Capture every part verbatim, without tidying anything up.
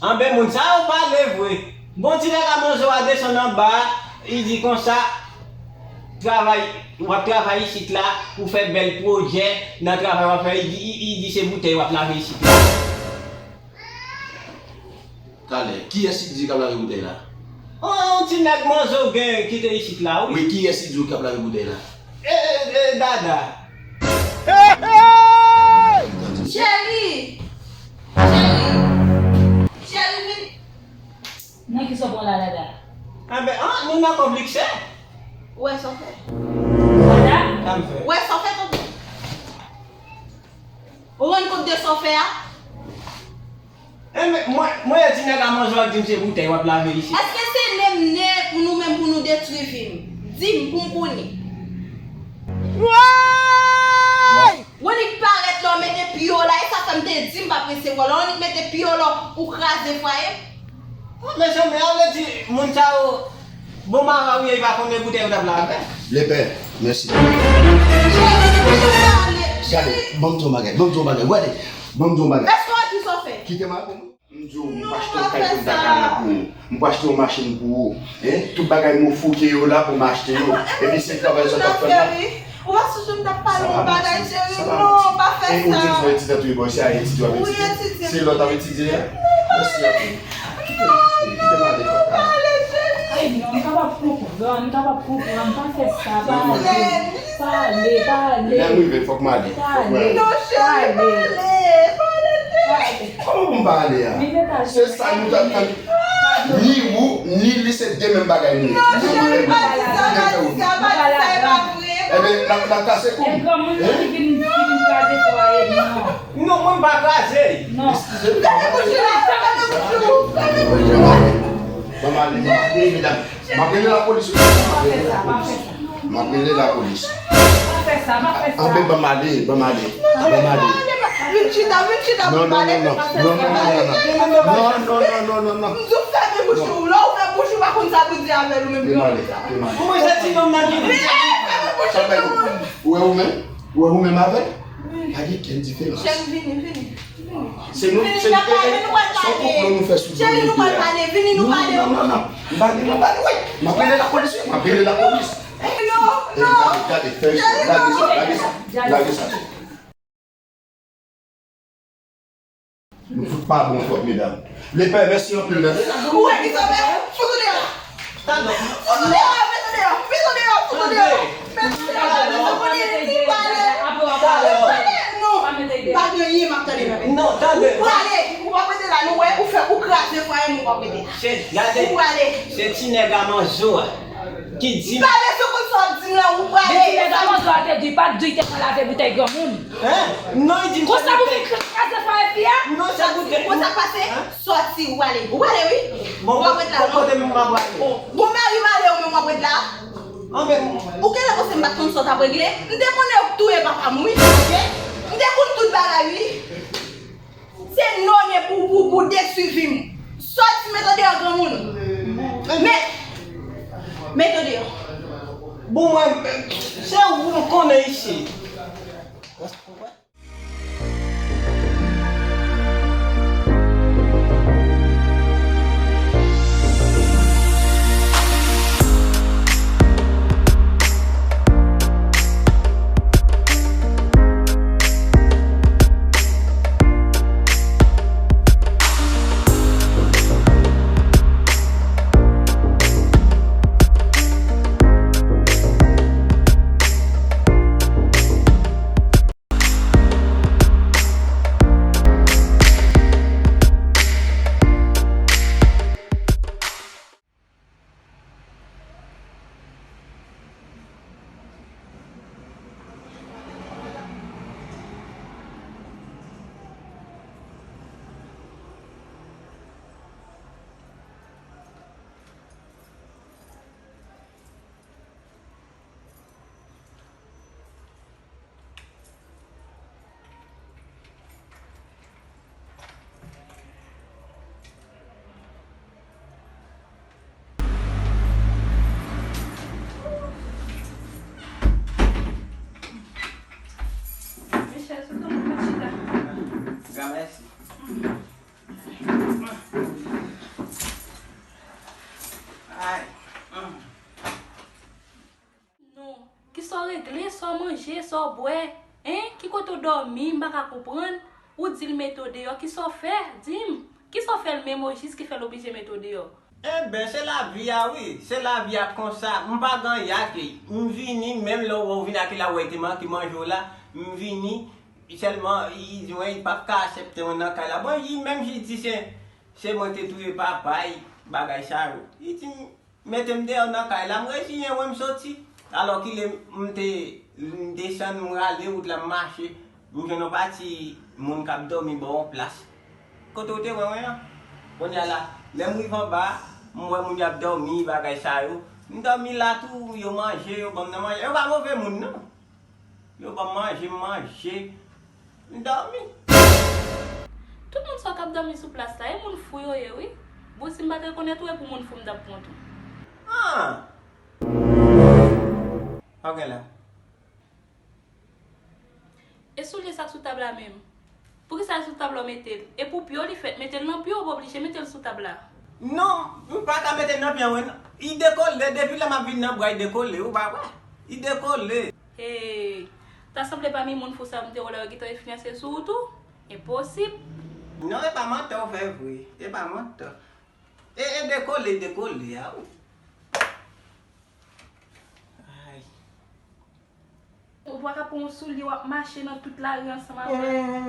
Anben, moun sa yo pale vre. Bon, ti nèg a manzo a desann anba a, li di konsa, travay, w ap travay isit la pou fè bèl pwojè nan travay w ap fè. Li di, li, li di se boutèy w ap lave isit la. Talè, kiyès li di k ap lave boutèy la? On, on ti nèg manzo gen ki te isit la, wi. Wi, kiyès li di w k ap lave boutèy la? E, e, e, Dada. Cheri! Cheri! Cheri, vini! Nan ki sa w pran la, Dada? Anben, an, nou nan konplikse. Ou wè sa w fè? Dada? Sa m fè? Ou wè sa w fè, tonton? Ou rann kont de sa w fè a? Enben, mwen, mwen e ti nèg a manzè w ap di m se boutèy w ap lave isit. Èske se ne m ne pou nou menm pou nou detwi vi m? Di m pou m konnen. Woy! Ou annik parèt la, w mete pye w la, e sa fè m te di m p ap resevwa w la. W annik mete pye w la, ou kraze fwaye m. Mezanmi, a vle di, moun sa yo, bon mara w ye, li pa konn de boutèy yo t ap lave. Lepè, mèsi. Cheri, nou pale. Gade, ban m di w yon bagay, ban m di w yon bagay. Gade, ban m di w yon bagay. Èske w ap di sa w fè? Kite m avè w. M di w, m pa achte yon kay pou m ta ka nan pou ou. M pa achte yon machin pou ou. Hein? Tout bagay nou fouke yo la pou m achte yo. Epi se travay sa w t ap fè la. Ou pa sonje m t ap pale yon bagay, cheri? Non, pa fè sa. E ou di m se yon etidyan tou, bon, se a etidye w ap etidye? Wi, etidye. Se lè w t ap etidye a? Mèsi anpil. Kite m ale, kite m ale, papa. Ay, non, m kapab konprann, m kapab konprann. Pa fè sa, pa ale. Pa ale, pa ale. Lè m rive, fòk m ale. Fòk m ale. Non, cheri, pa ale. Pa ale. Kòman pou m pa ale a? Se sa nou t ap tann. Ni ou, ni li, se de menm bagay nou ye. Non, cheri, pa di sa, pa di sa, pa di sa, e pa vre. Enben, n ap, n ap kase kou. E granmoun nan ki vin, ki vin kraze fwaye, non. Non, mwen m pa kraze. Non. Eskize m. Fèmen bouch ou la, fèmen bouch ou, fèmen bouch ou. Ban m ale, ban m ale, medam. M ap rele lapolis, wi. Pa fè sa, pa fè sa. M ap rele lapolis. Pa fè sa, pa fè sa. Anben, ban m ale, ban m ale, ban m ale. Vin chita, vin chita pou n pale. Non, non, non, non. Non, non, non, non. M di w fèmen bouch ou. Lè w ouvè bouch ou, pa konn sa pou di avè l ou menm. Ban m ale, ban m ale. Pou mwen, se ti nonm nan ki vin. Vin, fèmen bouch ou. Ou wè ou menm? Ou wè ou menm avè l? Pa gen kenn diferans. Cheri, vini, vini. Se nou, se nou, se yon koup nou, nou fè sou do nou pale. Cheri, nou pral pale, vini, nou pale. Non, non, non, non. M pa gen, m pa gen, wi. M ap rele lapolis, wi. M ap rele lapolis. Non, non. Gade, gade, fè sa, lage sa, lage sa, lage sa. Nou fout pa bon twòp, medam. Lepè, mèsi anpil, tande. Ou wè ki sa w fè? Fout ou deyò. Fout ou deyò, met ou deyò, met ou deyò, fout ou deyò. Met ou deyò, met ou deyò, met ou deyò. Ou pale, ou pale. Non, pa gen anyen m ap tande nan men. Non, tande. Ou pale, ou pa rete la, nou wè, ou fè, ou kraze fwaye m, ou pa rete la. Ou pale. Se ti nèg a manzo a ki di m. Pale sou konn sa w ap di m lan, ou pale. Ti nèg a manzo a te di, pa t di te pral lave boutèy granmoun. Hein? Non, li di m. Konsa pou vin kraze fwaye fi a? Non, se boutèy. Konsa k pase? Sòti, ou ale. Ou ale, wi. Bon, ou ap ret la, non? Bon, kote m ap prale? Bon, bon mari m ale, ou menm w ap ret la? Anben. Ou genlè panse m pa t konn sa w t ap regle? M te konnen ou t touye papa m, wi. M te konn tout bagay, wi. Se non, non pou, pou, pou detwi vi m. Sòti, met ou deyò, granmoun. Met, met ou deyò. Bon, mwen, se ou m konnen isit. Michel, sou tan mwen chita. Gramèsi. Sa w bwè? Hein? Ki kote w dòmi? M pa ka konprann. Ou di l mete w deyò, kisa w fè? Di m, kisa w fè l menm ojis ki fè l oblije mete w deyò? Enben, se lavi a wi, se lavi a konsa. M pa gen anyen ak li. M vini, menm lè w wè w vini ak li la, w wè li te manke manje w la, m vini, sèlman, li di mwen li p ap ka aksepte mwen nan kay la. Bon, li menm li di se, se mwen ki te touye papa l, bagay sa yo. Li di m, mete m deyò nan kay la, m reziyen mwen, m soti. Alòkile, m te, m desann, m rale wout la, m mache, m jwenn yon pati moun k ap dòmi bò yon plas. Kote w te wè mwen an? Kounye a la, lè m rive anba, m wè moun yo ap dòmi, bagay sa yo. M dòmi la tou, yo manje, yo ban m nan manje. Yo pa move moun, non. Yo ban m manje, m manje. M dòmi. Tout moun sa k ap dòmi sou plas la, e moun fou yo ye, wi. Bon, si m pa t rekonèt ou, e pou moun fou m t ap pran tou. Ah! Sa w gen la? E soulye sa k sou tab la menm? Poukisa l sou tab la w mete l? E pou pye w li fèt, mete l nan pye w, ou pa oblije mete l sou tab la. Non, m pa ka mete l nan pye mwen, non. Li dekole, depi lè m ap vin nan bwa, li dekole, ou pa wè? Li dekole. Hey, ta sanble pami moun fou sa yo m te wè la yo gentan enfliyanse sou ou tou? Enposib. Non, e pa mantè w fè vre. E pa mantè. E, e dekole, dekole a, wi. Ay. Ou pa ka pran yon soulye, w ap mache nan tout lari ansanm avè l.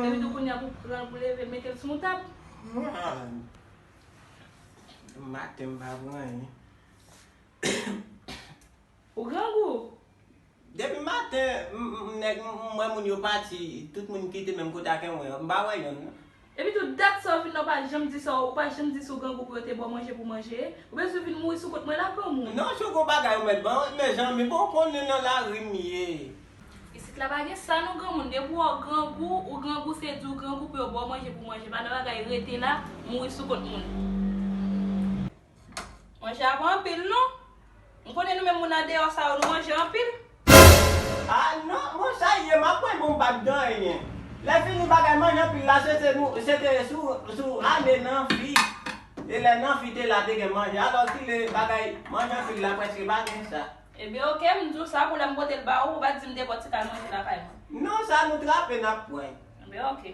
Epi tou kounye a pou pran l, pou leve l, mete l sou yon tab. Maten m pa pran anyen. Ou grangou? Depi maten, m, m, nèg, m, m wè moun yo pati, tout moun kite menm kote ak mwen, m pa wè yonn, non. Epi tou dat sa w vin la, w pa janm di sa, w pa janm di si w grangou pou yo te ba w manje pou manje. Ou bezwen vin mouri sou kont mwen la, granmoun. Non, si w gon bagay ou mèt ban, mezanmi, bon, w konnen nan lari m ye. Isit la pa gen sa non, granmoun. Depi w grangou, ou grangou, se di w grangou pou yo ba w manje pou manje. Pa nan bagay rete la, mouri sou kont moun. Manje a pa anpil non. M konnen nou menm moun andeyò sa yo, nou manje anpil. Ah non, bon, sa ye, m ap pran bon bak dan anyen. Lè fini bagay manje anpil la, se te nou, se te sou, sou ane nan fi. E lè nan fi te la, te gen manje. Alòkile bagay manje anpil la, prèske pa gen sa. Ebyen, oke, m di w sa pou lè m pote l ba ou, ou pa di m de bò ti kal manje lakay mwen. Non, sa nou trape, n ap pran. Ebyen, oke.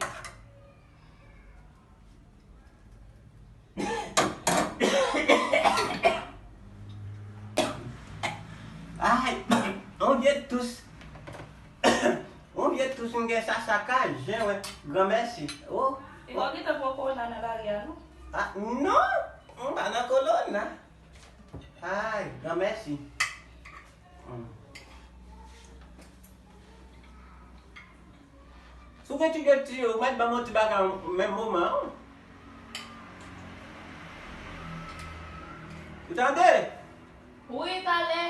Ay, yon vye tous. Yon vye tous m gen sa sakaje, wi. Granmèsi. Oh. E w gentan pran kowona nan lari a, non? Ah, non, m pa nan kowona. Ay, granmèsi. Hmm. Si w gen ti dlo tiyo, ou mèt ban m yon ti bagay menm moman an. Ou tande? Wi, talè.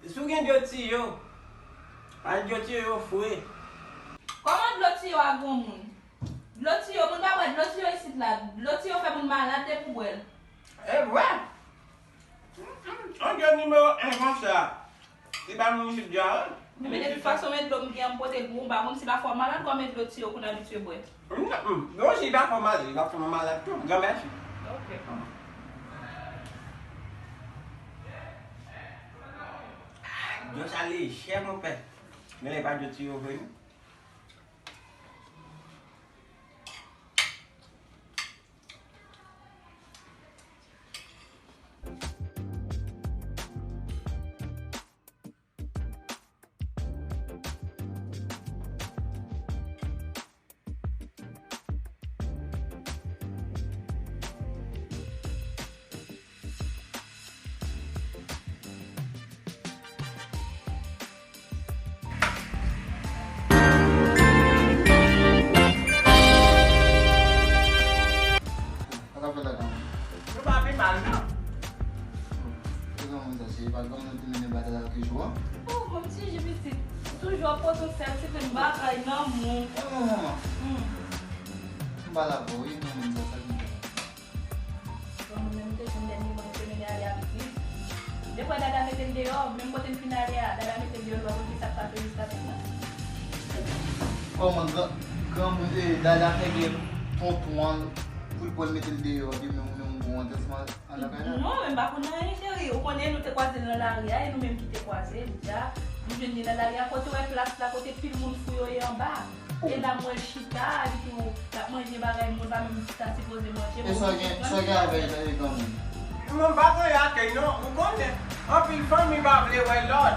Si w gen dlo tiyo, al dlo tiyo yo fre. Kòman dlo tiyo a granmoun? Dlo tiyo, moun pa bwè dlo tiyo isit la. Dlo tiyo fè moun malad depi w bwè l. E vre? An gen nimewo en konsa. Se pa moun isit dja, wi. Men de tout fason, men dlo m gen an m pote l pou ou, m pa konn si l pa fè w malad, kòm men dlo tiyo ke w abitye bwè. Non, si l pa fè w malad, li pa fè mwen malad tou. Granmèsi. Ok. Dlo sa lejè, monpè. Men lè pa dlo tiyo vre, non. Sa k ap fèt la, granmoun? Nou pa pi mal, non. E granmoun sa, se pa granmoun ki mennen batay la toujou an? Oh, bon, m sonje pitit. Ou toujou ap pote w sèl, se menm bagay nan moun. E manman. Hmm. M pa la pou wi, granmoun sa, sa ki fèt? Bon, mwen menm te jwenn dènye mwen te mennen ale avèk li. Depi dada mete l deyò, menm kote m fin ale a, dada mete l deyò, li pa konn kisa k pase jiskaprezan. Kòman gran, granmoun, eh, dada fè gen tonton an pou l pran l mete l deyò, epi menm ou menm ou gon antasman anndan kay la? Non, men m pa konn anyen, cheri. Ou konnen nou te kwaze l nan lari a, e nou menm ki te kwaze l, dja. M jwenn li nan lari a, kote w wè plas la, kote pil moun fou yo ye anba. E la m wè l chita, li tou l ap manje bagay moun pa menm ta sipoze manje. E sa gen, sa gen avè l, e granmoun? Mwen pa gen akèy non, ou konnen. Anpil fanmi pa vle wè lòt.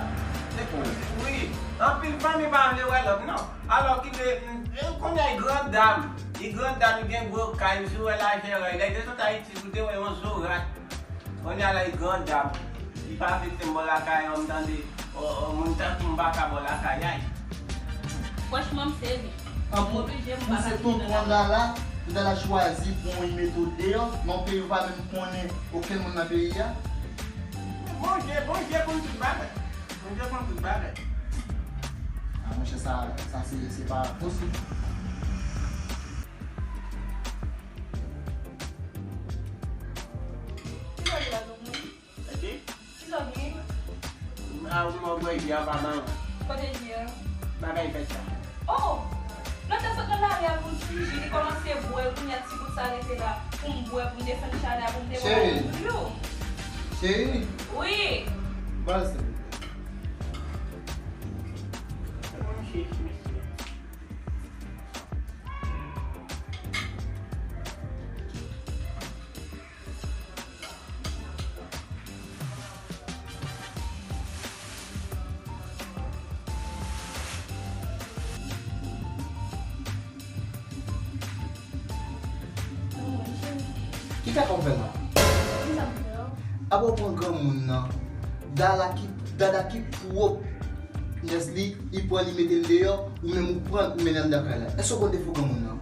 Wi, anpil fanmi pa vle wè lòt non. Alò ki de, m, m konnen li gran dam. Li gran dam, li gen gwo kay, m si w wè lajè, lè l te sot Ayiti, ou te wè yon zo rat. Kounye a la, li gran dam. Li pa vle kite m bò lakay an, m tande, o, o, moun tankou m pa ka bò lakay, ay. Franchman, m sezi. M oblije, m pa ka kite lakay. An pou, pou se tonton Dala, pou Dala chwazi pou yon mete w deyò, nan yon peyi ou pa menm konnen okenn moun nan peyi a. Bondye, Bondye konn tout bagay. Bondye konn tout bagay. A, monchè, sa, sa se, se pa posib. Kisa w gen la, Dominique? Ok. Kisa w gen? A, ou mò bwè ji a pa ban mwen. Kote ji a? Bagay fèt sa. Oh! Lòt la sot nan lari a pou l ti ji, li kòmanse bwè l, kounye a ti gout sa rete la pou m bwè, pou m desann chalè a, pou m te bwè yon dlo. Cheri. Wi. Ba l silvouplè. Mwen chèche mesye. Ki kaka w fè la? Apa w pran granmoun nan? Dala ki, Dada ki pwòp nyès li, li pran li mete l deyò, ou menm ou pran l ou mennen anndan kay la. Èske w konn defo granmoun nan?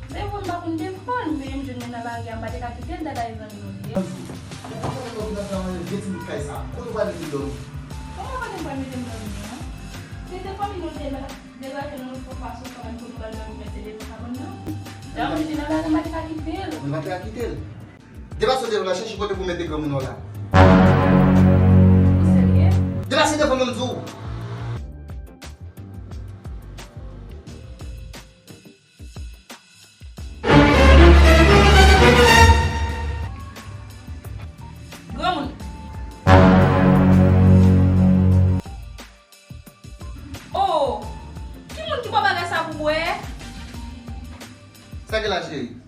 Men mwen m pa konn defo l, men m jwenn li nan lari a, m pa te ka kite l, Dada e zanmi nou li ye. Ou pa konnen lòt nan fè anyen vye ti bout kay sa. Kote w pral mete l dòmi? Kòman kote m pral mete m dòmi an? Se te fanmi nou te la, degaje nou yon fason kanmenm pou nou pral dòmi, men se devan kabann nan. Jan m di nan lari a, m pa te ka kite l. Ou pa te ka kite l? Depase w devan la, chèche kote pou mete granmoun nan la. Ou serye? Depase devan mwen, m di w. Granmoun. Oh! Ki moun ki ba w bagay sa pou bwè? Sa gen la, cheri?